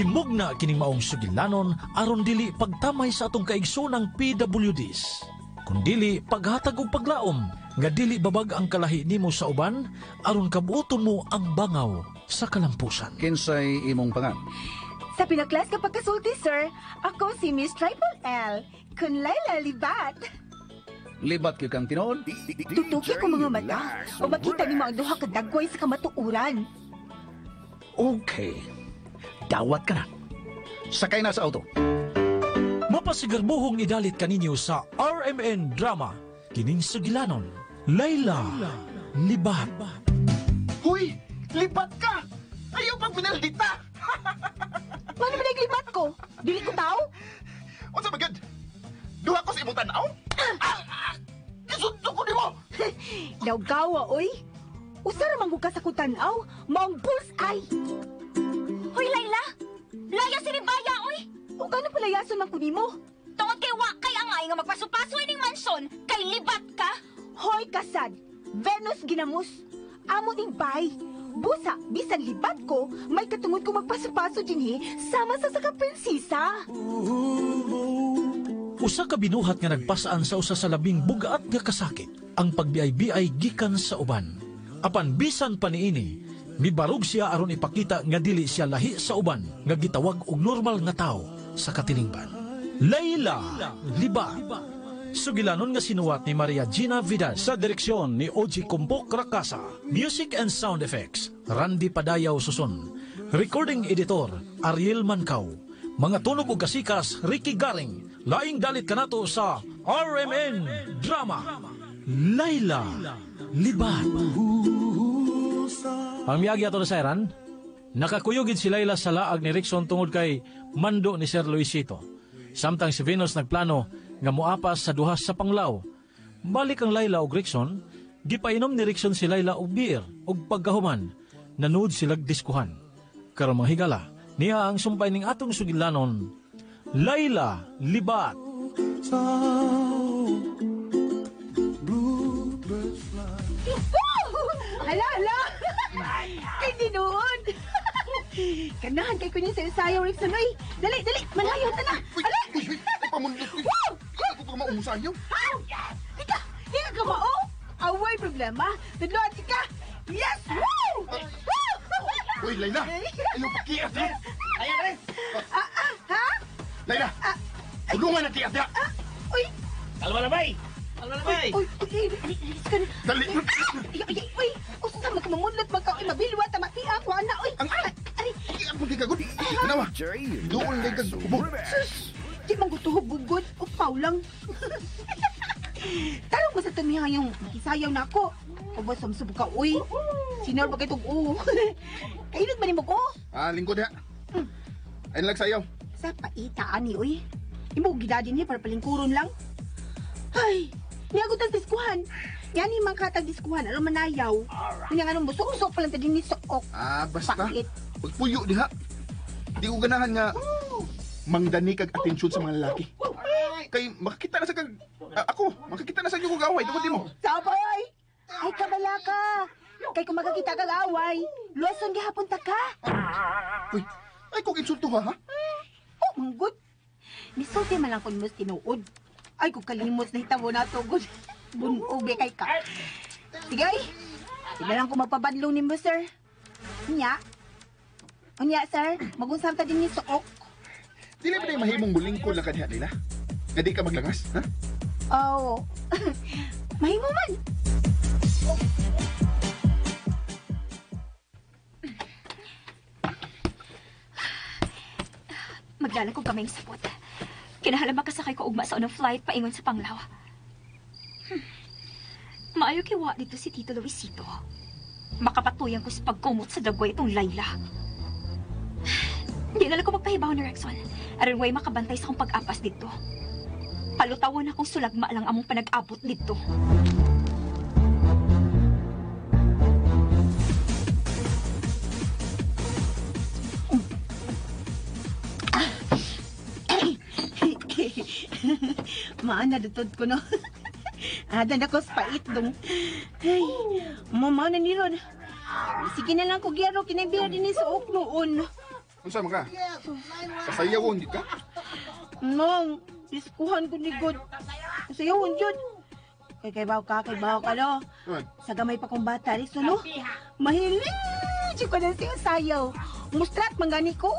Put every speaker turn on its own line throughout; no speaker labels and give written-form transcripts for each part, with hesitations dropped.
Gimugna kining maong sugilanon aron dili pagtamay sa atong kaigsoonang PWDs, kundili paghatag og paglaom nga dili babag ang kalahi nimo sa uban aron kabuoton mo ang bangaw sa kalampusan.
Kinsay imong pangan?
Sa pinaklas ka pagkasulti, sir, ako si Miss Triple L, kun Laila Libat.
Libat gyud kang tinuod?
Tutuki ko mga mata o makita nimo ang duha ka dagway sa kamatuoran.
Okay. Dawat ka na. Sakay na sa auto.
Mapasigarbuhong idalit kaninyo sa RMN Drama, kining sugilanon, Laila Libat.
Huy! Libat ka! Ayaw pang pinaldita!
Mano ba libat ko? Dili ko tao?
Unsa ba gyud? Duha ko sa imong tan-aw? Gisudto ko nimo!
Dawgawa, oy. Usa ra man gud ka sa kong tan-aw, maong bullseye.
Hoy, Laila! Laya si Ribaya, oy!
O gano palayason man ko nimo?
Tungod kay wa kay angay nga magpaso-paso ining mansyon, kay libat ka!
Hoy kasad, Venus ginamos. Amo ning bay. Busa, bisan libat ko, may katungod ko magpaso-paso dinhi sama sa saka prinsesa.
Usa ka binuhat nga nagpasaan sa usa sa labing bugat nga kasakit, ang pagbiay-biay gikan sa uban. Apan bisan pa niini, mibarog siya aron ipakita nga dili siya lahi sa uban nga gitawag og normal nga tawo sa katilingban. Laila Libat. Sugilanon nga sinuwat ni Maria Gina Vidal sa direksyon ni Oji Kumpok Rakasa. Music and sound effects, Randy Padayaw Susun. Recording editor, Ariel Mancao. Mga tunog ug kasikas, Ricky Garing. Laing dalit kanato sa RMN Drama, Laila Libat. Ang miyagi ato na sayran, nakakuyugid si Laila sa laag ni Rickson tungod kay mando ni Sir Luisito. Samtang si Venus nagplano nga muapas sa duha sa panglaw. Balik ang Laila og Rickson, gipainom ni Rickson si Laila og beer og pagkahuman, nanood silag diskuhan. Karon mga higala, niya ang sumpay ning atong sugilanon, Laila Libat.
Hala, hala! Kay tinuod! Kanahan kay kunin sa sayaw, Rickson, oy! Dali, dali! Malayo ta na!
Uy!
Hala!
Uy! Uy! Ay, pamundot! Uy! Ako ka maumusayaw!
Tika! Tika ka mao! Away problema! Tudloan tika! Yes! Woo! Woo!
Uy, Laila! Ayaw pakiat, ha?
Ah, ah, ha?
Laila! Tulungan na kiat, ha?
Uy!
Kalma na, bay! Kalma na, bay!
Uy! Uy! Uy! Uy!
Dali!
Ay, ay, ay, uy! Usa magkamamudlot magka, uy, mabilwa, tama, tiak, wala, uy!
Ang-
Ay, ay,
Kiat mo kay kagod! Tanawa! Doon lang kag hubog!
sus! Di man gutuhog bugod, upaw lang. Tarong mo sa tumiha yung makisayaw na ako. Ubos, sumsub ka, uy. Sinor ba kitong u? Kainod ba ni mo ko?
Ah, lingkod ha! Ay nalag sayaw!
Sa paita, ani, uy. Imo gidadin ni para palingkuron lang. Ay, niagot ang diskuhan. Yani man katag diskuhan, aron manayaw. Unya nga nung busok-usok pa lang ta din ni Sook.
Ah, basta.
Pait.
Pagpuyo diha. Di ko ganahan nga mangdani kag atensyon sa mga lalaki. Kay makakita na sa kag ako, makakita na sa inyo kog away tungod nimo.
Sabay! Ay, kabala ka! Kay kung makakita kag away, luwason gihapon ta ka.
Uy, ay kog insulto ha, ha?
Oh, manggod. Misulti man lang kun mo tinuod. Ay, kung kalimos na hitabo na to, gud. Bunog kay ka. Sige, ay. Di na lang ko magpabadlong nimo, sir. Unya. Unya, sir. Mag-usap ta din ni Sook.
Dili ba na mahimong mulingkod lang ka diha nila? Nga di ka maglangas, ha?
Oh. Mahimo man.
Maglalang kong kamay sapot. Kinahala makasakay ko ugma sa unang flight paingon sa Panglao. Maayo kiwa dito si Tito Luisito. Makapatuyan ko sa pagkumot sa dagway itong Laila. Hindi na lang ko magpahibaw ni Rexon. Aron way makabantay sa akong pag-apas dito. Palutawan akong sulagma lang among panag-abot dito.
Maana dutod ko no. Ada na ko sa pait dong. Ay, mama na niron. Sige na lang ko giyaro kinabira din ni sa ok noon.
Unsa man ka? Kasayawon gid ka?
Nang, diskuhan ko ni God. Kasayawon jud. Kay kay baw ka no.
Ano?
Sa gamay pa kong bata, Rikson, no? Mahilig ko na siya sayaw. Mustrat, manggani ko.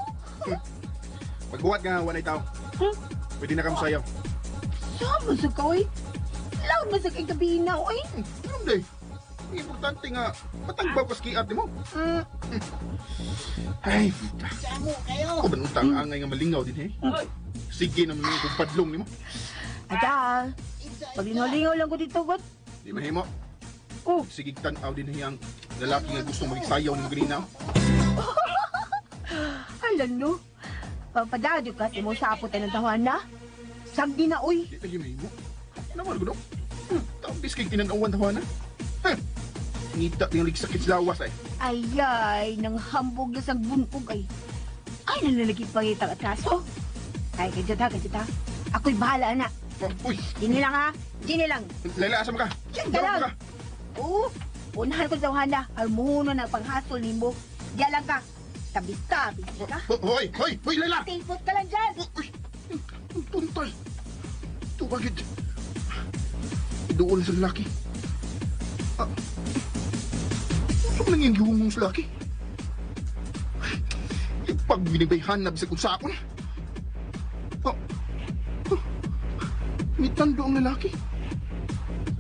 Pagbuhat nga walay tao.
Hmm?
Pwede na ka mosayaw.
Sama sa ka, oy. Loud man sa kay gabi na, oy.
Ano day? Ang importante nga patagbaw kas kiat nimo. Ay, puta. Ako ba nung angay nga malingaw din eh? Sige naman yung kung padlong nimo.
Ada, paglingaw-lingaw lang ko dito, God.
Di mahimo.
Oh,
Sige tan-aw din ang lalaki nga gustong magsayaw nimo ganina.
hala no. Padadyo ka, si mo sa apot ng tawahan na. Sagdi na, oy.
Di lagi mahimo. Naman ko Tapis kay tinanawan tawa na. Ha. Ngita ting ligsakit sa lawas ay.
Ayay, nang hambog na sang bunog ay. Ay, nalalagi pangitang atraso. Ay, kadyo ta, kadyo ta. Ako'y bahala na.
Oh, uy,
Dini lang ha, dini lang.
Laila, asa man ka?
Diyan ka lang. Oo, unahan ko sa tawahan na. Armuno na panghasol nimo. Diyan lang ka. Tabis-tabi ka.
Hoy, hoy, hoy, Laila!
Tipot ka lang dyan.
Uy, ang tuntay. Tubagid. Doon sa lalaki. Ah, ano lang yung gihungong sa lalaki? Pag binibayhan na bisag unsaon. Oh, oh, may tando ang lalaki.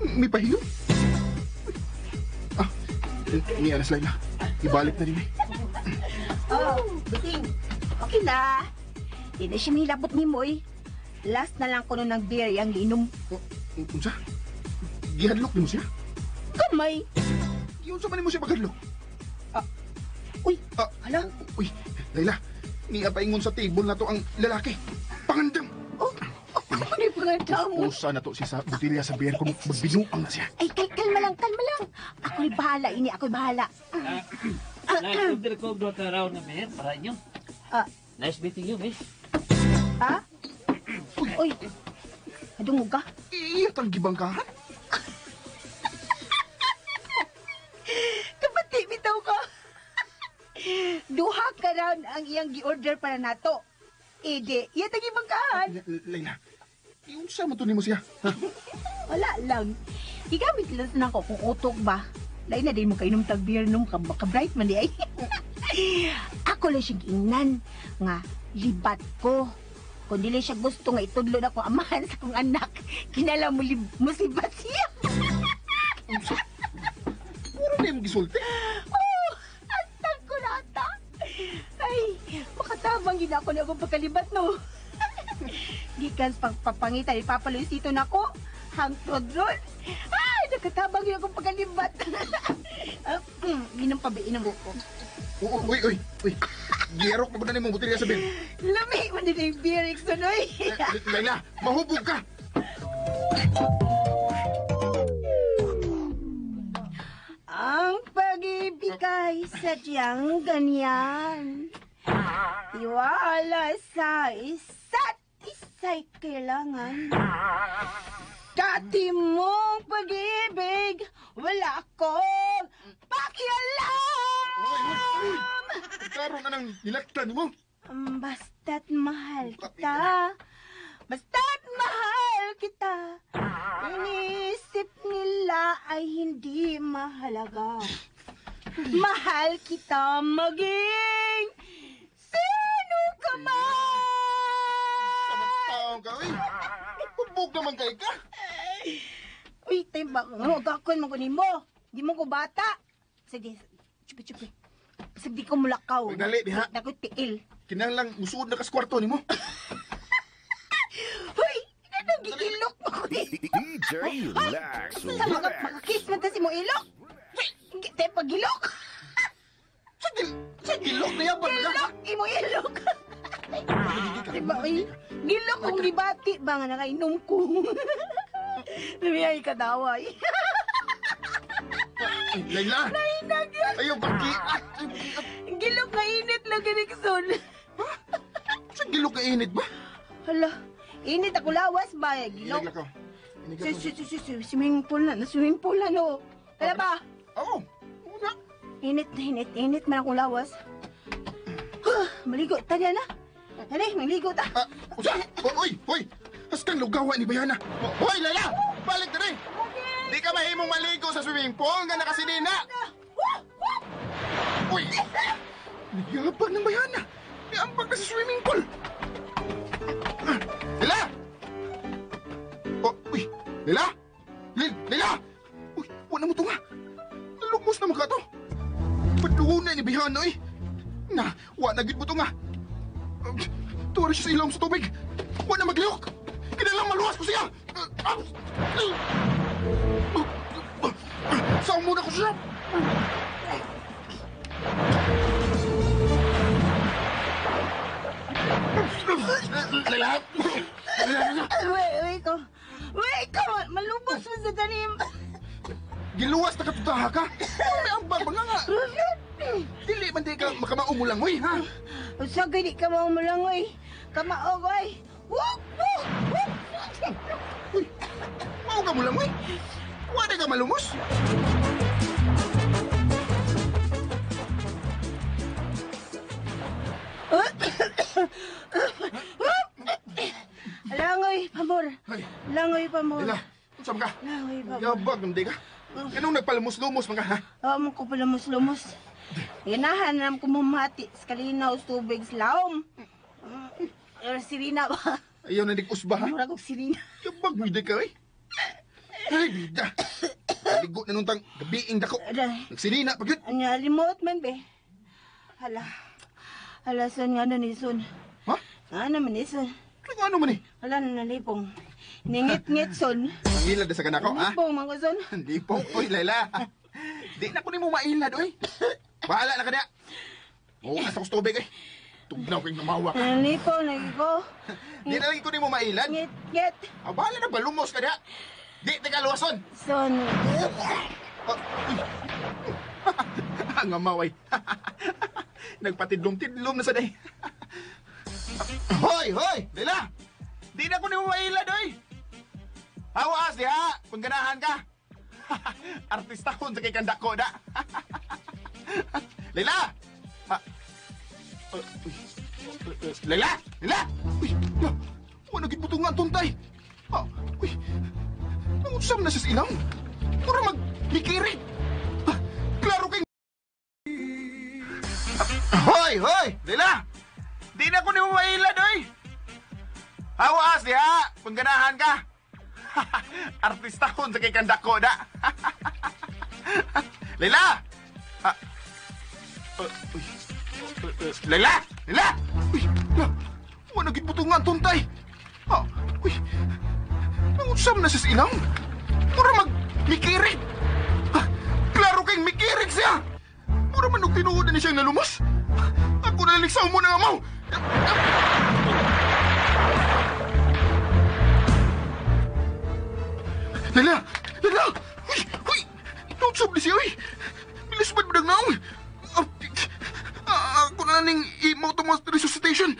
May pahiyo. Ah, ni Anas Laila. Ibalik na rin eh.
Oh, buting. Okay na. Di na siya mahilabot ni Moy. Last na lang ko nun ng beer yung giinom.
Oh, unsa? Gihadlok nimo siya?
Kamay.
Giunsa man nimo siya paghadlok?
Uy,
Ah,
hala.
Uy, Laila, niya paingon sa table na to ang lalaki. Pangandam!
Oh, oh, ano yung pangandam mo?
Usa na to siya sa botilya sa beer kung magbinuang na siya.
Ay, kalma lang, kalma lang. Ako'y bahala, ini, ako'y bahala.
Nag-order ko duha ka round na beer para inyo.
Ah.
Nice meeting you, miss.
Ha? Uy, adungog ka?
Iya tang gibangkahan.
Kapati, bitaw ko. Duha ka round ang iyang gi-order para nato. Ede, iya tagi bangkahan.
Laila, iunsa man to nimo siya? Ha?
Wala lang. Gigamit lang sa nako kung utok ba. Lain na din mo kainom tag beer nung ka bright man di ay. Ako lang siya giingnan nga libat ko. Kung dili siya gusto nga itudlo na ko amahan sa kong anak, kinala mo musibat siya.
Unsa? Puro na yung gisulti.
Oh, astang ko na ata. Ay, makatabang gid ako na akong pagkalibat no. Gikan pagpapangitan, ipapaluisito na ko. Hangtod ron. Ay, nakatabang gid akong pagkalibat. Inom pa ba, inom ko.
Uy, uy, uy. Giyarok na ba na nimong botilya sa beer?
Lami man din yung beer, Ikson, oy.
Laila, mahubog ka!
Ang pag-ibig ay sadyang ganyan. Tiwala sa isa't isa'y kailangan. Dati mong pag-ibig, wala akong pakialam!
Uy, uy, uy! Karon na nang nilaktan mo.
Basta't mahal kita, basta't mahal kita, inisip nila ay hindi mahalaga. Mahal kita maging sino ka man!
Samang taong ka, uy! Hubog naman kay ka!
Uy, tayo ba? Ano, gakon mo kunin mo. Di mo ko bata. Sige, chupi chupi. Sige, di ko mulakaw.
Pagdali, diha.
Nakoy tiil.
Kinahanglang musuod na kas kwarto nimo.
Hoy! Nagigilok mo ko eh.
DJ Lex
Sa mga makakiss man ta si mo ilok. Tayo pagilok.
Sa gilok na yaban na ka.
Gilok! Imo ilok. Diba, uy? Gilok kung gibati ba nga nakainom ko. Lumiyay ka daway.
Ay, Laila! Ayaw, pakiat! Ay, pakiat!
Gilok nga init lang Erikson.
Sa gilok ka init ba?
Hala, init ako lawas ba? Gilok.
Inig lang ko. Inig lang ko.
Swimming pool na, swimming pool na no. Kaya ba?
Oo. Oo na.
Init, init, init man akong lawas. Maligo ta niya na. Dali, maligo ta.
Usa! Oy! Hoy! Askang lugawa ni Bayana. Hoy, Laila! Balik na rin! Di ka mahimong maligo sa swimming pool nga nakasinina! Uy! Nagyabag ng Bayana! Niambag na sa swimming pool! Lila! Oh, uy! Lila! Lila! Uy, wala mo ito nga! Nalumos na mga to! Padluhon na ni Bayana eh! Na, wala gid mo ito nga! Tuwari siya sa ilawom sa tubig! Wala maglihok! Kinalang maluwas ko siya! Saan muna ko siya? Lila!
Wait ko. Wait ko! Malubos mo sa tanim.
Giluwas na katutaha ka? May ambag ba nga nga? Dili man di ka makamaumulang, oy, ha?
Usa gani ka maumulang, oy. Kamaog, oy. Whoop! Whoop! Whoop!
Uy, mao ka mulang, oy. Wala ka malumos.
Langoy, pamor. Langoy, pamor.
Lila, unsa man ka?
Langoy, pamor.
Yabag, hindi ka. Anong nagpalumos-lumos man ka, ha?
Oo, mo ko palumos-lumos. Ganahan na ko mamati sa kalinaw sa tubig sa laom. Sirina ba?
Ayaw na nag-usba, ha?
Murag og sirina.
Yabag, hindi ka, eh. Ay, bida. Ligo na nung tang gabiing dako. Nagsinina, pagyut.
Anya, limot man, be. Hala. Hala, son, nga na ni son.
Ha?
Nga naman ni son.
Ano man eh?
Hala, nalipong. Ningit-ngit, son.
Mangilad na sa kanako, ha?
Lipong, mga son.
Lipong, oy, Laila. Di na ko ni mo mailad, oy. Bahala na ka na. Mahugas ako sa tubig, eh. Tugnaw kayong namawa ka.
Nalipong, lagi ko.
Di na lagi ko ni mo mailad.
Ngit-ngit.
Ah, bahala na, balumos ka na. Di, teka, luwason.
Son.
Uy. Ang amaway. Nagpatidlom-tidlom na sa day. Hoy, hoy! Lila! Di na ko ni mo mailad, oy! Hawaas diha! Kung ganahan ka! Artista kun sa kay kanda ko, da! Lila! Uy. Lila! Lila! Uy! Wala naging buto nga ang tuntay! Uy! Nangusam na siya sa ilang! Mura mag-mikirig! Klaro kay... Hoy! Hoy! Lila! Di na ko ni mo mailad, oy! Hawaas diha! Kung ganahan ka! Artista kun sa kay kanda ko, da! Lila! Uy. Lila! Lila! Uy! Wala naging buto nga ang tuntay! Uy! Nangusam na siya sa ilang! Mura mag-mikirig! Klaro kayong mikirig siya! Mura man og tinuod na ni siyang nalumos! Ako naligsaw mo na amaw! Lila! Lila! Uy! Uy! Nautsab ni siya, uy! Bilis ba't ba naong? Ako na ning i-mautomatic resuscitation!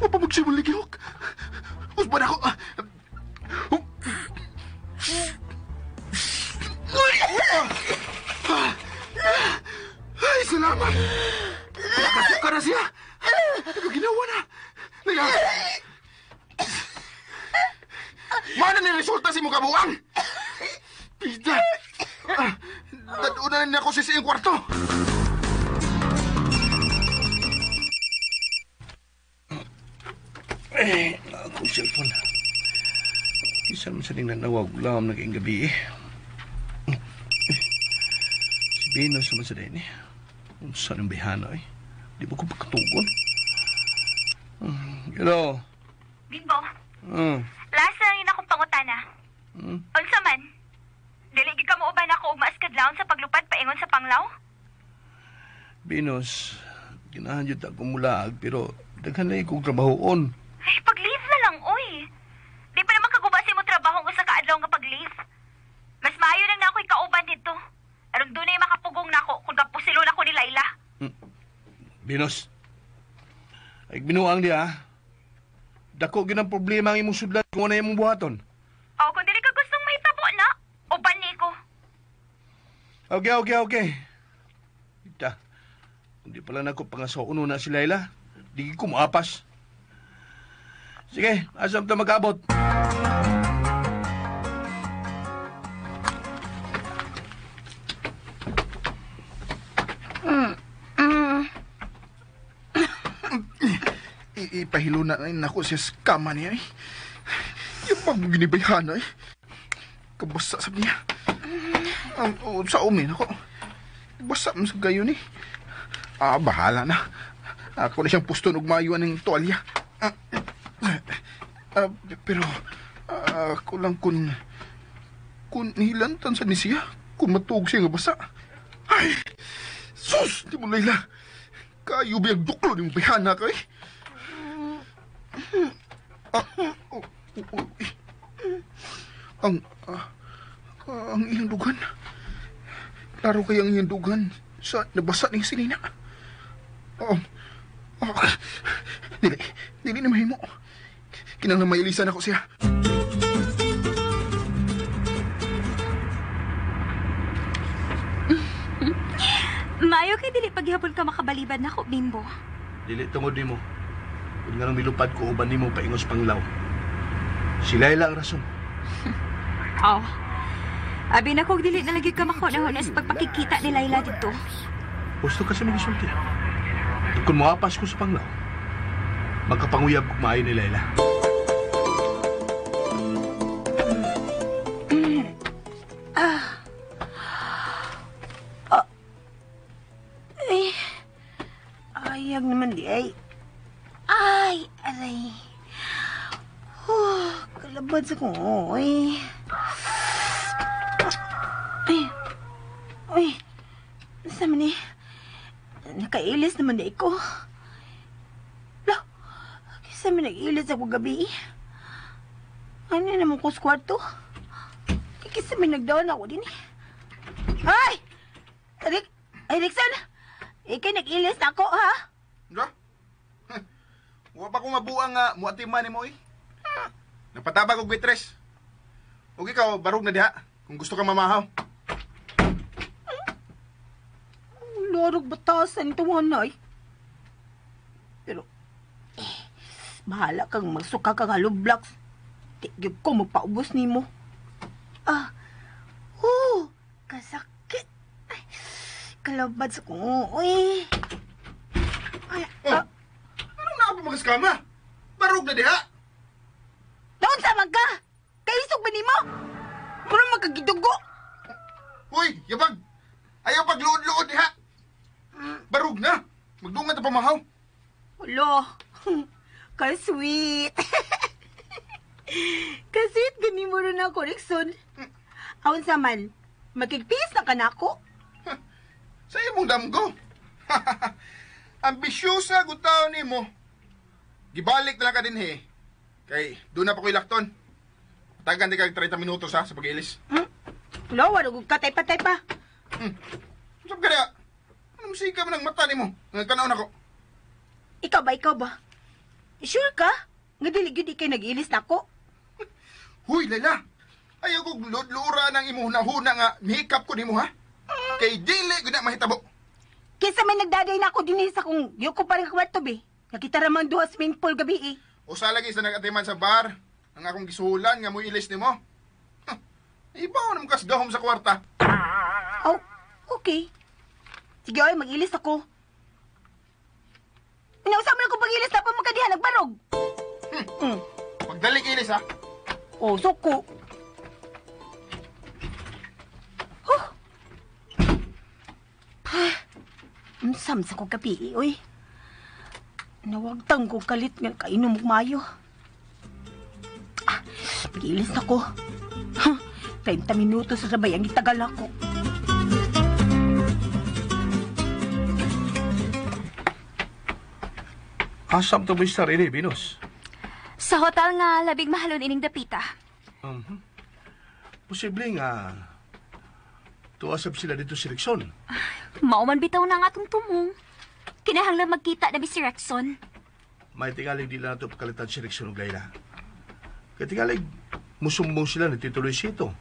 Mapamagsimul ni Gihok! Usban ako! Ay, salamat! Nakasuka na siya! Nagaginawa na! Lila! Mana ni resulta si mong kabuang? Pida! Daduna na ako sa iyong kwarto!
Eh, akong cellphone. Kisan man sa ding nanawag, lam naging gabi eh. Si Venus naman sa din eh. Saan ang bihana eh? Di ba ko pagkatugon? Hello?
Bimbo, last na rin akong pangutana. Unsa man? Dili gid ka mo uban ako og maaskadlawon sa paglupad paingon sa Panglaw?
Venus, ginahan jud ako mulaag pero daghan lagi kong trabahoon.
Ay, pag-leave na lang, oy. Di pa naman kaguba sa imong trabaho ang usa ka adlaw nga pag-leave. Mas maayo lang na ako'y kauban dito. Aron dunay makapugong nako kung kapusilon ako ni Laila.
Venus, ay binuang diha. Dako gyud ang problema ang imong sudlan kung ano imong buhaton.
O, kung dili ka gustong mahitabo na, uban ni ko.
Okay. Ita, hindi pala na ko pangasauno na si Layla. Di ko muapas. Sige, asam ta mag-abot.
Ipahilo na nako siya sa kama niya eh. Yung pag ginibayhana eh. Kabasa sa niya. Sa umin ako. Basa mo sa gayon eh. Bahala na. Ako na siyang pusto og mayo ng tuwalya. Pero ako lang kung nihilantan sa ni siya, kung matuog siya nga basa. Ay! Sus! Di mo, Layla! Kayo ba yung duklo ni mong bayhana ka eh? Ang iyang dugan. Klaro kay ang iyang dugan sa nabasa ni Selena. Dili na mahimo. Kinahanglan mailisan ako siya.
Maayo kay dili paghihapon ka makabalibad nako, Bimbo.
Dili tungod nimo. Kung nga nang milupad ko uban nimo paingos panglaw. Si Layla ang rason.
Oh. Abi na kog dili na lagi ka makauna-una sa pagpakikita ni Layla dito.
Gusto ka sa mga sulti. Kung moapas ko sa panglaw, magkapanguyab kog maayo ni Layla.
Ay, ayag naman di ay. Ay, aray. Kalabad sa kong, oy. Ay, oy. Nasa man eh? Nakailis naman di ko. Lo, kisa man nag-ilis ako gabi. Ano naman ko sa kwarto? Kisa man nagdaon ako din eh. Ay! Erickson! Ikay nag-ilis na ako, ha?
Nga? Wa pa ko mabuang nga muatiman nimo eh. Napatabag og waitress. Og ikaw barog na diha kung gusto ka mamahaw.
Lorog batasan ito hanay. Pero bahala kang magsuka kang hollow blocks. Di gyud ko magpaubos nimo. Kasakit. Ay, kalabad sa kong uy. Ay,
Anong naa pa magaskama? Barog na diha.
Doon sa man ka! Kaisog ba nimo? Puro magkagidugo.
Uy, yabag! Ayaw pagluod-luod diha. Barog na. Magdungan ta pamahaw.
Ulo, ka-sweet. Ka-sweet gani mo rin ako, Rickson. Aon sa man, makigpis na ka na ako.
Sa imong damgo. Ambisyosa gud taon nimo. Gibalik na lang ka din he. Kay doon na pa ko'y lakton. Tagan di kag 30 minutos ha sa pag-ilis.
Ulo, wala ka patay-patay pa.
Sab ka diha? Anong musika man ang mata nimo? Nagtanaw nako.
Ikaw ba? Sure ka? Nga dili gyud ikay nag-ilis nako.
Huy, Layla. Ayaw kog lud-lura ng imong hunahuna nga mihikap ko nimo ha. Kay dili gyud na mahitabo.
Kinsa may nagdaday na ako dinhi sa kung yuko pa rin kwarto be. Nakita ra man duha swimming pool gabi eh.
Usa lagi sa nag-atiman sa bar ang akong gisuhulan nga moy ilis nimo. Huh, ibaw na mo kasgahom sa kwarta.
Oh, okay. Sige oy, mag-ilis ako. Inausa mo na kung pag-ilis na pa magkadiha nagbarog.
Pagdali ilis ha.
Oh, suko. Huh. Unsam sa kong gabi, oy. Nawagtang ko kalit nga kainom og mayo. Pag-ilis ako. 30 minutos sa sabay ang itagal ako.
Asam to Mr. Ini, Venus?
Sa hotel nga, labing mahalon ining dapita.
Posible nga tuasab sila dito si Rickson.
Mauman bitaw na nga atong tumong. Kinahanglan magkita na mi si Rexon.
May tingalig di lang nato pagkalitan si Rickson ug Layla. Kay tingalig, musumbong sila ni Tito Luisito.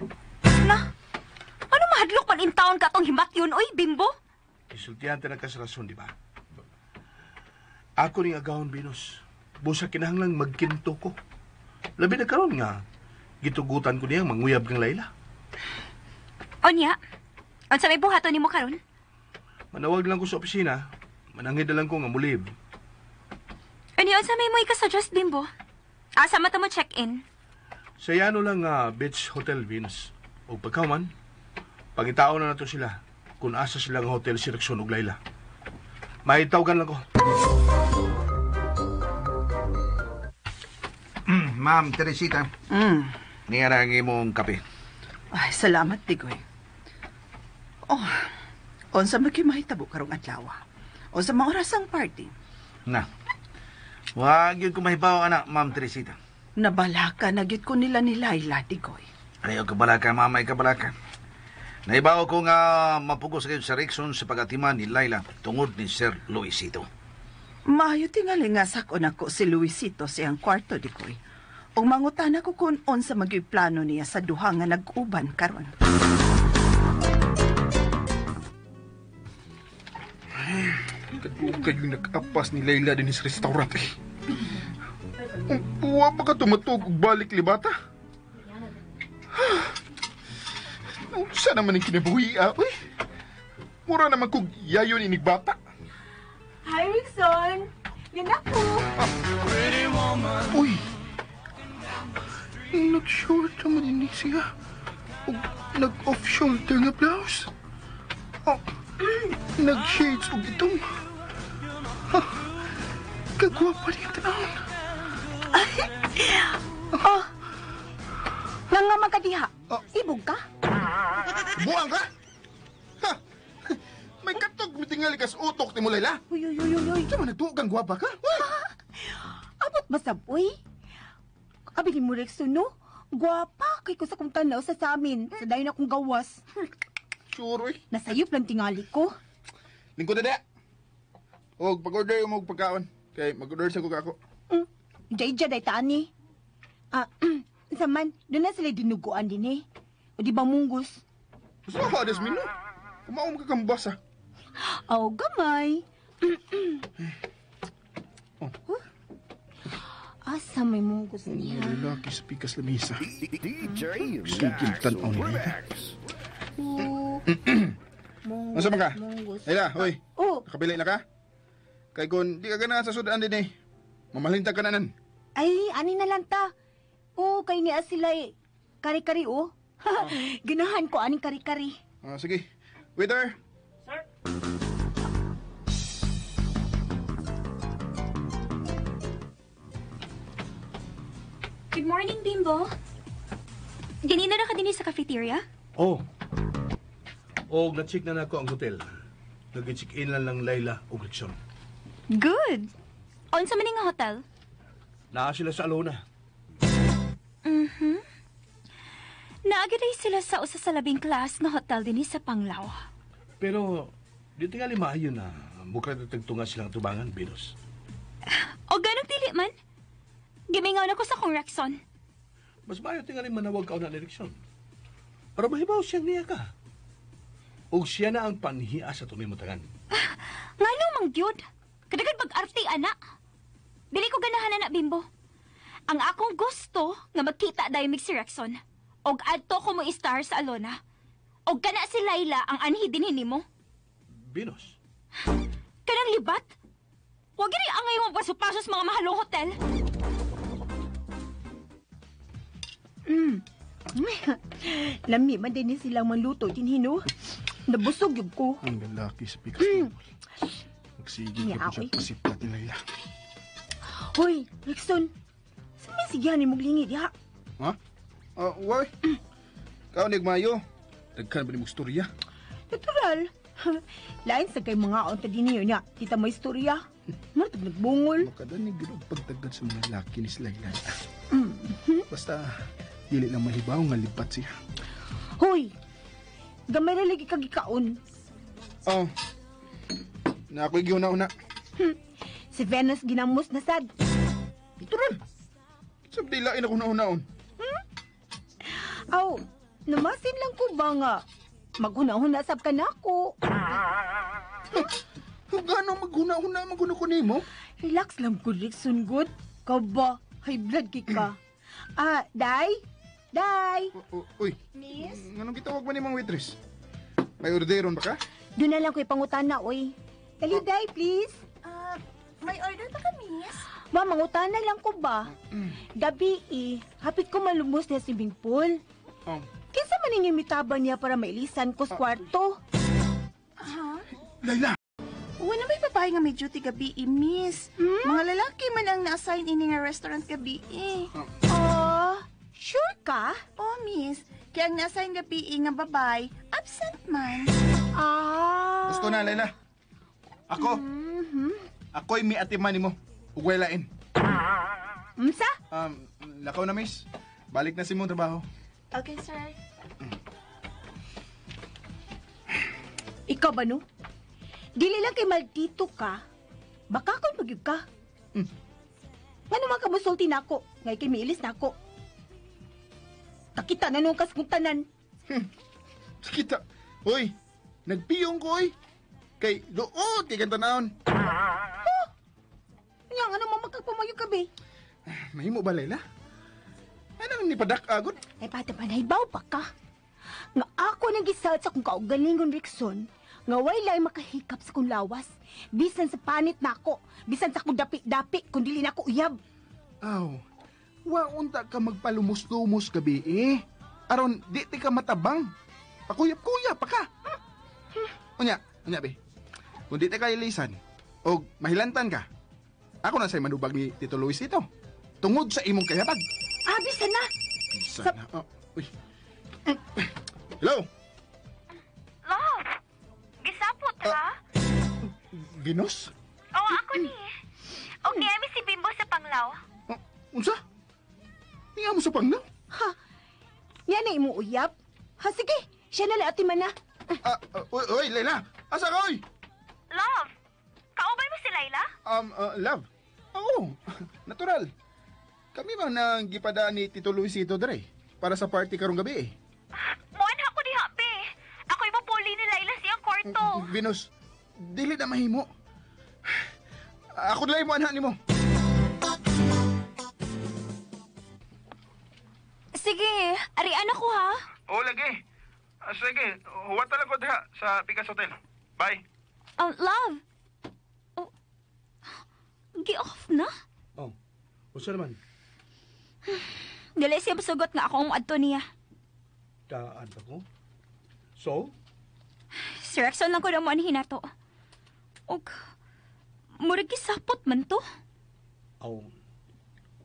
Na, ano mahadlok man in Unsaon ka tong himatyon, oy, Bimbo?
Isultihan ta na ka sa rason, di ba? Ako ning agahon, Venus. Busa kinahanglang magkinto ko. Labi na karon nga, gitugutan ko niyang manguyab kang Layla.
Onya, unsa may buhaton nimo karon?
Manawag lang ko sa opisina, manangid na lang ko nga mulib.
Onya, unsa may mo ika-suggest, Bimbo? Asa man ta mo check-in?
Sa yano lang nga Beach Hotel, Venus. O pagkaman, pangitao na nato sila kung asa sila nga hotel si Rexon ug Layla. Maitawagan lang ko.
Ma'am Teresita. Niya na ang imong kape.
Ay, salamat, Digoy. Oh, unsa man gyud mahitabo karong adlaw? Unsa man oras ang party?
Na. Wag yun ko mahibaw, anak, Ma'am Teresita.
Nabalaka na gyud ko nila ni Layla, Digoy.
Ayaw kabalaka, mama, kabalaka. Naibaw ko nga mapugos kayo sa Rexon sa pag-atima ni Layla tungod ni Sir Luisito.
Maayo tingali nga sakon ako si Luisito sa iyang kwarto, Digoy. Ug mangutana ko kung unsa man gyud plano niya sa duha nga nag-uban karon.
Kadugay yung nag-apas ni Layla din sa restaurant eh. Wa pa ka tumatog og balik libata. Unsa naman ang kinabuhi, ah, uy? Mura naman kog yayon inig bata.
Hi, Rickson! Yan ako!
Uy! Nag-short naman din siya. Ug nag-off-shoulder nga blouse. Oh, nag-shades og itong. Ha, kagwapa niya tanawon.
Oh! Nga man ka diha.
Oh.
Ibog ka?
Buang ka? Ha? May katog mitingali kas utok ni mo, Layla.
Uy, uy, uy, uy, uy.
Sama nagtuog kang gwapa ka? Uy!
Abot masab, uy. Abi ni mo, Rexon, no? Gwapa kay ko sa kong tanaw sa samin. Sa dayon akong gawas.
Sure, uy.
Nasayop lang tingali ko.
Lingkod na da. Og pag-order mo og pagkaon. Kay mag-order sa ko kako.
Jay-jay day taani. Ah, saman, doon na sila dinuguan din eh. O di ba munggus?
Gusto ka adas mino? Kumaom ka kambasa.
Aw, gamay.
Oh.
Huh? Asa may munggus niya?
Lalaki sa pikas lamisa.
DJ
Sige,
Lax
tan-aw ni Layla.
Remix.
Oh. Munggus,
Unsa man ka?
Munggus.
Layla, hoy.
Oh,
Nakapili na ka? Kay kung di ka ganahan sa sudan din eh. Mamalintag ka na nan.
Ay, ani na lang ta. Oh, kay niya sila eh. Kari-kari, oh. Ganahan ko aning kari-kari.
Ah, sige. Waiter.
Sir?
Good morning, Bimbo. Ganina na ka din sa cafeteria?
Oh. Og na-check na nako ang hotel. Nag-check-in lang lang Layla ug Rexon.
Good. Unsa man nga hotel?
Naa sila sa Alona.
Naagi sila sa usa sa labing class nga hotel dinhi sa Panglao.
Pero di tingali maayo na mukha tagtunga silang tubangan, Venus.
O ganong dili man. Gimingaw na ko sa kong Rexon.
Mas maayo tingali manawag ka na ni Rexon. Para mahibaw siyang niya ka. Og siya na ang panhiya sa tunay mo tagan.
Ngano mang gyud? Kadagad mag-arte ana. Dili ko ganahan ana, Bimbo. Ang akong gusto nga magkita dayon mig si Rexon. Og adto ko mo star sa Alona. Og kana si Layla ang anhi dinhi nimo.
Venus,
Kanang libat? Wag gini angay mo paso-paso sa mga mahalong hotel.
Lami man din ni silang manluto din hino. Nabusog yun ko.
Ang lalaki sa pikas mm. Magsige ka po
Niya,
siya pasiplat ni Layla.
Hoy, Rickson. Sa may sigihan ni mong diha?
Ha? Ah, why? Kaon mayo. Daghan ba ni mong storya?
Natural. Lain sa kay mga unta din niyo niya. Kita mo istorya. Martag nagbungol.
Makadanig gud og pagtagad sa mga laki ni si Layla. Basta dili lang mahibaw nga lipat siya.
Hoy, gamay ra lagi kag gikaon.
Oh. Na ako'y gihuna-una.
Si Venus ginamos na sad.
Turon. Sabdi lain ako na-unaon.
Aw, namasin lang ko ba nga. Maghuna-huna sab ka nako.
Gano maghuna-huna man kuno ko nimo?
Relax lang gud, Rickson gud. Kaba, high blood kay ka. Ah, Day? Day!
Uy.
Miss?
Nganong gitawag man nimong waitress? May orderon ba ka?
Doon na lang ko ipangutana, oy. Dali, Day, please.
May order pa ka, miss?
Ma, mangutana lang ko ba? Gabi eh, hapit ko malumos na swimming pool.
Oh.
Kinsa man ang mitaba niya para mailisan ko sa kwarto?
Ha?
Layla!
Wala may babae nga may duty gabi, eh, miss. Mga lalaki man ang na-assign ini nga restaurant gabi, eh.
Ah, sure ka?
Oh, miss. Kaya ang na-assign gabi, eh, nga babae, absent man.
Ah.
Gusto na, Layla. Ako. Ako'y may atiman nimo. Ug walain.
Unsa?
Lakaw na, miss. Balik na si mong trabaho.
Okay, sir.
Ikaw ba no? Dili lang kay maldito ka. Baka ko'y magyug ka. Ngano man ka musulti nako? Ngay kay miilis nako. Kakita na nung kas kong tanan.
Kita. Uy, nagpiyong ko, uy. Kay luot kay kang tanawon.
Huh? Nya, ano man magkagpamayog ka, be?
Mahimo ba, Layla? Ano nang nipadak agod?
Ay, bata ba, nahibaw pa ka? Nga ako nang gisad sa kong kaugalingon, Rickson, nga way makahikap sa kong lawas. Bisan sa panit nako, bisan sa kong dapi-dapi, kung dili nako uyab.
Aw, wa unta ka magpalumos-lumos gabi eh. Aron, di ti ka matabang. Pakuyap-kuyap pa ka. Unya, unya be. Kung di ti ka ilisan, o mahilantan ka, ako na sa'y manubag ni Tito Luisito. Tungod sa imong kayabag.
Ah, bisan na.
Bisan na. Oh, uy. Hello?
Love, gisapot ha?
Venus?
Oo, ako ni. Og niami si Bimbo sa panglaw.
Unsa? Niya mo sa panglaw?
Ha? Yan na imong uyab? Ha, sige. Siya na laati man na.
Uy, uy, Layla. Asa ka, uy?
Love, kaubay mo si Layla?
Love? Oo, natural. Kami man nang gipadaan ni Tito Luisito dere para sa party karong gabi eh.
Muan ako diha, be. Ako'y mapuli ni Layla siyang kwarto.
Venus, dili na mahimo. Ako dili mo anha nimo.
Sige, arian ako ha.
Oo, lagi. Sige, huwat lang ko diha sa Pikas Hotel. Bye.
Love. Oh, gi-off na?
Oh, unsa naman?
Dili siya masugot nga ako ang moadto niya.
Taan pa ko? So?
Si Rexon lang ko na mo anhin nato. Og, murag gisapot man to.
Aw,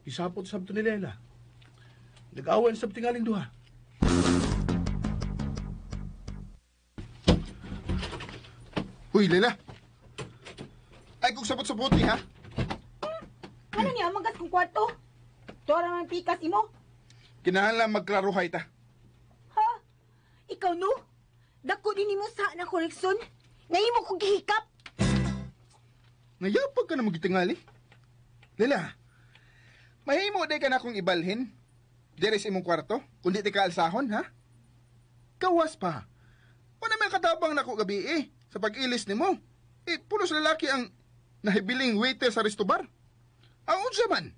gisapot sab to ni Lela. Nag-away sab tingaling duha.
Uy, Lela. Ay, kung sapot-sapot ni, ha?
Ano niya, magas kong kwarto? Tora man pikas imo.
Kinahanglan magklaruhay ta.
Ha? Ikaw no? Dako din nimo sa na koreksyon. Naimo kong gihikap.
Nayapag ka na magitingali. Lela, mahimo day ka na akong ibalhin. Dere sa imong kwarto, kundi ti ka alsahon, ha? Kawas pa. Wala may katabang nako gabi eh, sa pag-ilis nimo. Eh, pulos lalaki ang nahibiling waiter sa resto bar. Ang unsa man,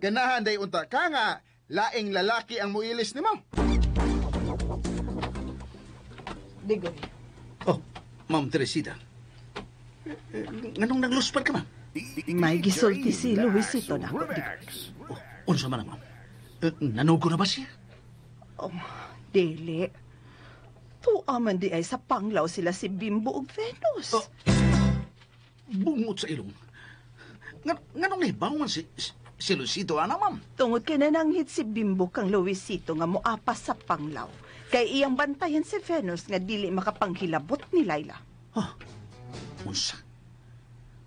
ganahan day unta ka nga, laing lalaki ang muilis nimo.
Digoy.
Oh, Ma'am Teresita. Nganong nagluspan ka, ma'am?
May gisulti si Luisito na ako, Digoy.
Oh, unsa man, ma'am? Nanugo na ba siya?
Oh, dili. Tuwa man di ay sa panglaw sila si Bimbo ug Venus.
Oh, bungot sa ilong. Nganong nahibaw man si Luisito, ana, ma'am?
Tungod kay nananghit si Bimbo kang Luisito nga moapas sa panglaw. Kay iyang bantayan si Venus nga dili makapanghilabot ni Layla.
Oh, unsa?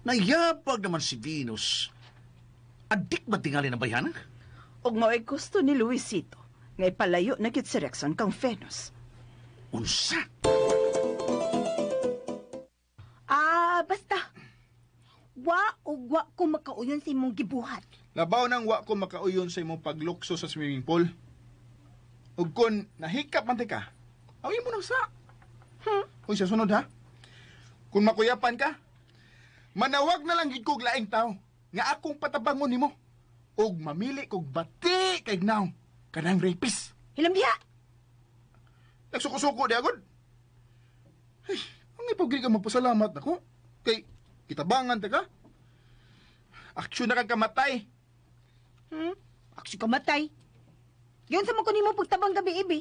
Nayapag naman si Venus. Adik ba tingali na bayhana?
Ug mao'y gusto ni Luisito nga ipalayo na gid si Rexon kang Venus.
Unsa?
Ah, basta. Wa og wa ko makauyon sa imong gibuhat.
Labaw nang wa ko makauyon sa imong paglukso sa swimming pool. Ug kun nahikap man ka, awin mo nang sa. Uy, sa sunod ha. Kung makuyapan ka, manawag na lang gid kog laing tao nga akong patabangon nimo og mamili kog bati kay gnaw kanang rapist.
Hilam diha.
Nagsuko-suko di agad. Ay, ang ipugli ka magpasalamat nako. Kay kitabangan ta ka. Aksyon na kang kamatay.
Aksyon kamatay. Yun sa mo kunin mo pagtabang gabi ibi.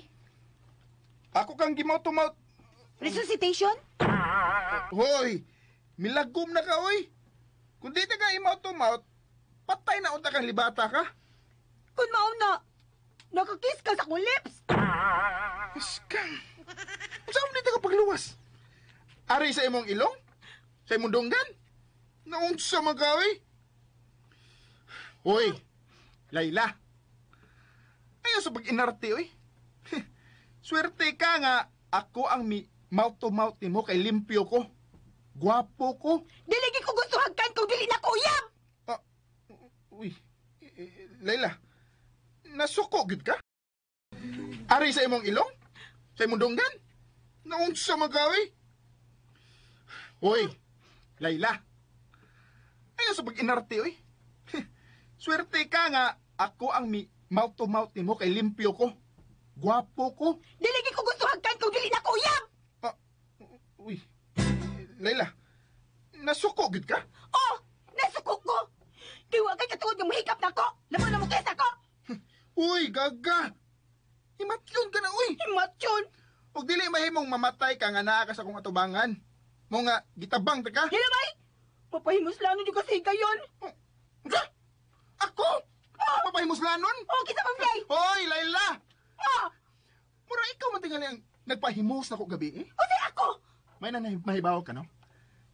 Ako kang gimaw-tumaw.
Resuscitation?
Hoy, milagom na ka, oy. Kung di ka imaw-tumaw, patay na unta kang libata ka.
Kung mauna, nakakiss ka sa akong lips.
Askang. Saan mo dito ka pagluwas? Ari sa imong ilong? Sa imong dunggan? Naunsa man ka, oy? Hoy, Layla. Ayaw sa pag-inarte, oy. Swerte ka nga, ako ang mi mouth-to-mouth nimo kay limpyo ko. Gwapo ko.
Dili gyud ko gusto hagkan kung dili na ko uyab.
Uy, Layla, nasuko gid ka? Ari sa imong ilong? Sa imong dunggan? Naunsa man ka, oy? Hoy, Layla. Ayaw sa pag-inarte, oy. Swerte ka nga, ako ang mi mouth-to-mouth nimo kay limpyo ko. Gwapo ko.
Dili gyud ko gusto hagkan kung dili na ko uyab.
Uy, Layla, nasuko gid ka?
Oh, nasuko ko. Kay wa kay katuod nga mohikap nako. Lamo na mo kaysa ko.
Uy, gaga. Himatyon ka na, uy.
Himatyon?
Ug dili mahimong mamatay ka nga naa ka sa akong atubangan. Mo nga gitabang ta ka.
Dili bay. Mapahimuslanon jud kasi kayon.
Unsa? Ako? Oh. Mapahimuslanon?
Oh, kita man play.
Hoy, Layla.
Oh.
Mura ikaw man tingali ang nagpahimos nako gabi eh.
Unsay ako?
May na mahibaw ka, no?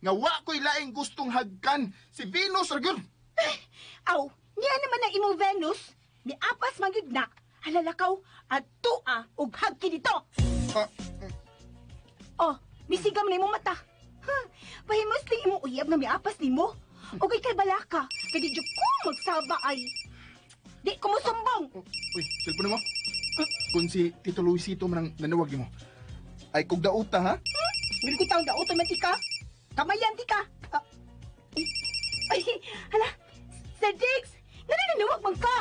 Nga wa ko'y laing gustong hagkan si Venus ra gyud.
Aw, niya naman ang imong Venus. Ni apas man gyud na. Halalakaw at tua og hagki dito. Oh, misiga man imong mata. Ha, pahimos lang imong uyab nga miapas nimo. Og kay balaka, kay di jud ko magsaba ay. Di ko mosumbong.
Uy, cellphone mo. Kung si Tito Luisito man ang nanawag nimo. Ay kog dauta ha?
Ngil ko taong dauton man tika. Kamayan tika. Ay, hala. Sir Diggs, nananawag man ka.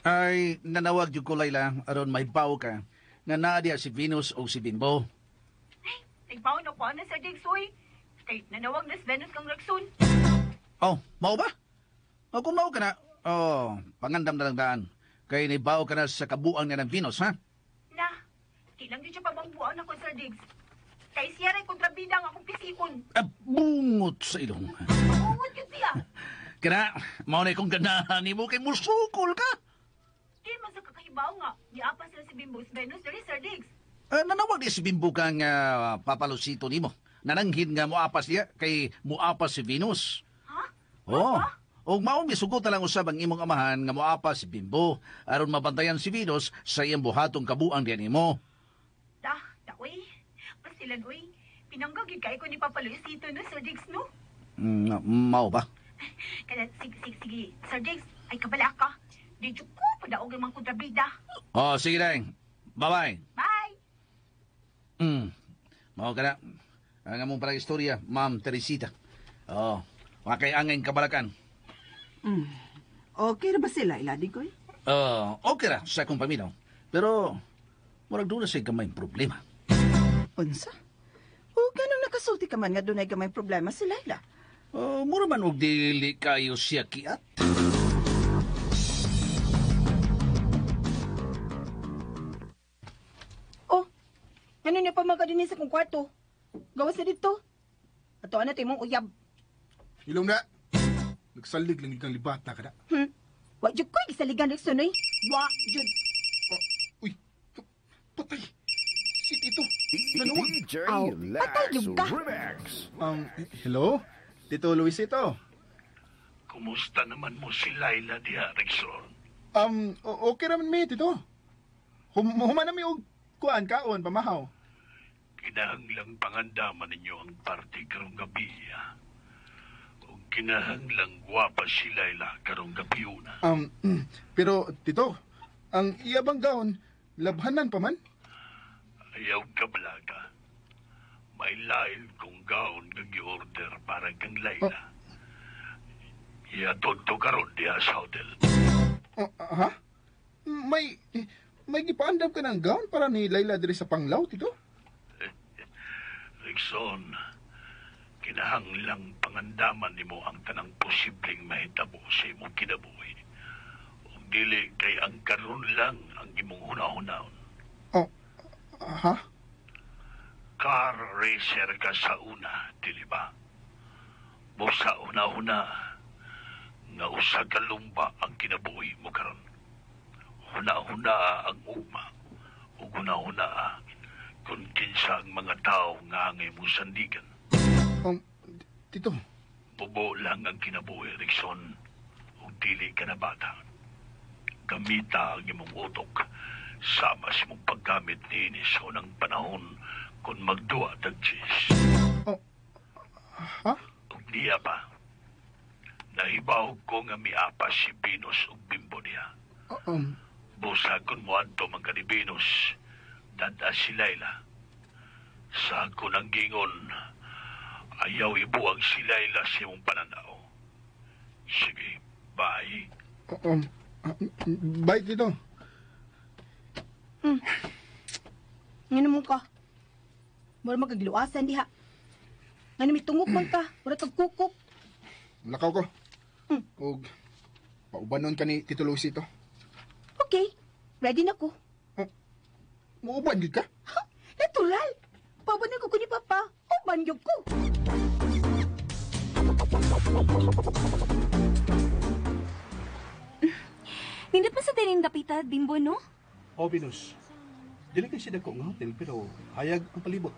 Ay, nanawag jud ko, Layla, aron may baw ka nga naa diha si Venus o si Bimbo.
Ay, nagbaw na po na Sir Diggs, uy. Kay nanawag na si Venus kang Rexon.
Oh, mao ba? O kung mao ka na, oh, pangandam na lang daan. Kay nibaw ka na sa kabuang niya ng Venus, ha?
Na, di lang di siya pabangbuan ako, Sir Diggs. Kay siya rin kontrabida ang akong pisikon.
Bungot sa ilong.
Bungot yun siya.
Kaya, mao na kong ganahan nimo kay musukol ka.
Di man sa kakahibaw nga, niapas na si Bimbo sa Venus diri, Sir Diggs.
Nanawag di si Bimbo kang papalusito nimo. Nananghin nga moapas niya kay moapas si Venus.
Ha?
Oh. Og mao misugot na lang usab ang imong amahan nga moapas si Bimbo aron mabantayan si Venus sa iyang buhatong kabuang diyan nimo.
Da, da oy. Pasilan oy. Pinanggag gyud kay ko ni Papa Luisito no, Sir Diggs no.
Mao ba?
Kada sige sige sige, Sir Diggs, ay kabala ka. Di jud ko padaog ang mga kontrabida.
Oh, sige dang. Bye-bye.
Bye.
Mao ka na. Ang among parang istorya, Ma'am Teresita. Oh, wakay angin kabalakan.
Okay ra ba si Layla, Digoy?
Okay ra sa akong paminaw. Pero, murag doon na siya gamay problema.
Unsa? O, ganun nakasulti ka man nga dunay gamay problema si Layla.
Oh, mura man og dili kayo siya kiat.
Oh, ganun niya pa magkadinin sa kong kwarto. Gawas na dito. Ato na ito imong uyab.
Ilong na. Nagsalig lang kang libata ka na.
Wa jud ko'y gisaligan Rexon oy. Wa jud.
Uy, patay. Si Tito. Nanawag.
DJ
Aw, patay
Lax
jud ka.
Remix.
Hello? Tito Luisito.
Kumusta naman mo si Layla diha, Rexon?
Okay raman mi, Tito. Human na mi og kuan kaon pamahaw.
Kinahanglang pangandaman ninyo ang party karong gabi. Ug kinahanglang gwapa si Layla karong gabi una.
Pero Tito, Ang iya bang gown, labhanan pa man?
Ayaw ka balaga. May lain kong gown nga gi-order para kang Layla.
Oh.
Iatod to karon diha sa hotel.
Oh, ha? May gipaandam ka ng gown para ni Layla diri sa Panglao, Tito?
Rickson, kinahanglang pangandaman nimo ang tanang posibleng mahitabo sa imong kinabuhi. Ug dili kay ang karon lang ang imong hunahunahon.
Oh, ha?
Car racer ka sa una, dili ba? Busa una-una nga usa ka lumba ang kinabuhi mo karon. Huna-huna ang ugma ug huna-huna kung kinsa ang mga tao nga angay mong sandigan.
Tito.
Bubo lang ang kinabuhi, Rickson, ug dili ka na bata. Gamita ang imong utok sama sa imong paggamit niini sa unang panahon kung magduwa tag cheese.
Oh, ha?
Ug niya pa, nahibaw ko nga miapa si Venus ug Bimbo niya. Busa kung moadto man ka ni Venus, dada si Layla. Sa ako ng gingon, ayaw ibuwag si Layla sa imong pananaw. Sige, bye.
Bye, Tito.
Nga mo ka. Mura magagluasan diha. Nga mitungok man ka. Mura kag kukok.
Lakaw ko. Og paubanon ka ni Tito Luisito.
Okay. Ready na ko.
Oh, muuban gid ka?
Ha? Natural. Paubanon ko ni Papa. Uban gyud ko.
Nindot man sa dining dapita, Bimbo, no?
O, Venus. Dili kay siya dako nga hotel, pero hayag ang palibot.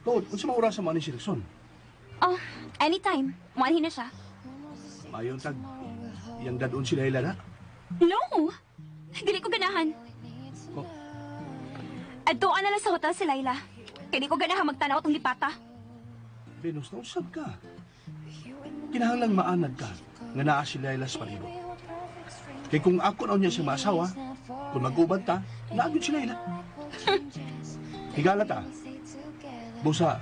Tuod, unsa man oras man ni si Rickson?
Oh, anytime. Muanhin na siya.
Mayon tag, iyang dadon si Layla na?
No! Dili ko ganahan.
Oh.
Adtoan na lang sa hotel si Layla. Kaya di ko ganahan magtanaw tong lipata.
Venus, nausab ka. Kinahanglang maanad ka nga naa si Layla sa palibot. Kaya kung ako na niya siya maasawa, kung mag-uban ta, naagod si Layla. Higala ta. Busa,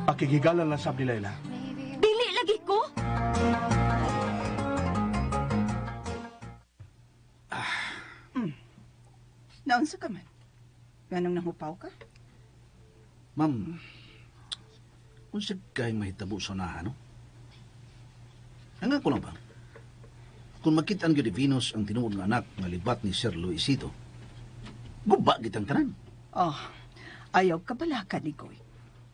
pakigigalan lang sab ni Layla.
Dili lagi ko!
Naunsa ka man? Ganong nangupaw ka?
Ma'am, kung sa kay mahitabo sa unahan, no? Hanggang ko lang ba? Kung makita ang ni Venus ang tinuod nga anak nga libat ni Sir Luisito, guba gitang tanan.
Oh, ayaw ka balaka ni Goy.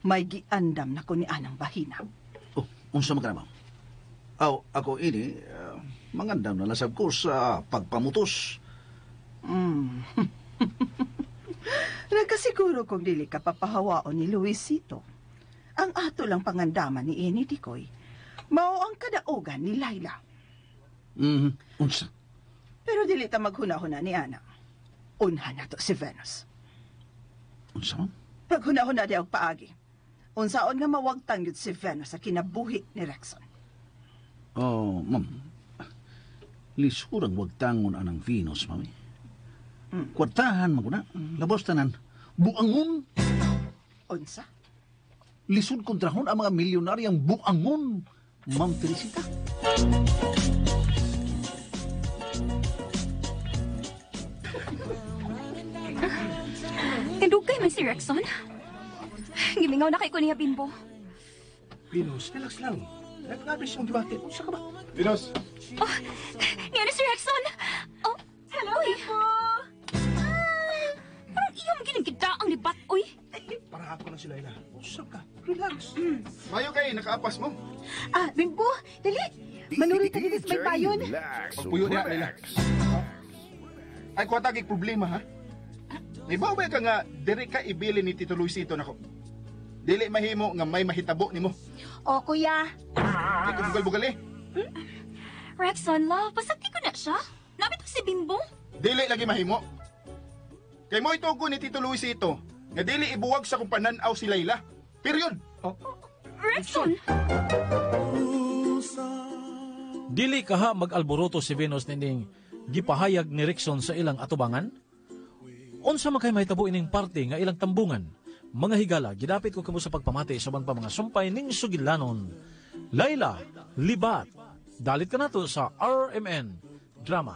May giandam na ko ni Anang Bahina.
Oh, unsa man ka na, ma'am? Aw, ako ini, mangandam na lasab ko sa pagpamutos.
Nagkasiguro kung dili ka papahawaon ni Luisito. Ang ato lang pangandaman ni Ini Dikoy, mao ang kadaogan ni Layla.
Unsa?
Pero dili ta maghuna-huna ni Ana. Unha na to si Venus.
Unsa, ma'am?
Paghuna-huna di og paagi. Unsaon nga mawagtang yun si Venus sa kinabuhi ni Rexon.
Oh, ma'am. Lisurang wagtangon anang Venus, mami. Kwartahan man ko na. Labos tanan. Buangon.
Unsa?
Lisod kontrahon ang mga milyonaryang buangon, Ma'am Teresita.
Kandugay man si Rexon. Gimingaw na kay ko niya, Bimbo.
Venus, relax lang. Nagkabi siyang dibate. Unsa ka ba?
Venus!
Oh, niya na si Rexon! Oh, hello, Bimbo! Parang iyong ginagida ang libat, uy.
Para ako na si Layla. Unsa ka? Relax.
Mayo kay nakaapas mo.
Ah, Bimbo, dali. Manuri ka dito sa may payon.
Pagpuyo niya, Layla. Ay, kuha tagig problema, ha? Ibaw ba ka nga, diri ka ibili ni Tito Luisito nako. Dili mahimo nga may mahitabo nimo.
O, kuya.
Di ko bugal-bugal eh.
Rexon, love, pasagti ko na siya. Nabito si Bimbo.
Dili lagi mahimo. Kay mo itugo ni Tito Luisito nga dili ibuwag sa kung pananaw si Layla. Period.
Oh.
Rexon!
Dili kaha mag-alboroto si Venus nining gipahayag ni Rickson sa ilang atubangan? Unsa man kay mahitabo ining parte nga ilang tambungan? Mga higala, gidapit ko kamo sa pagpamati sa uban pa mga sumpay ning sugilanon. Laila, Libat. Dalit ka nato sa RMN Drama.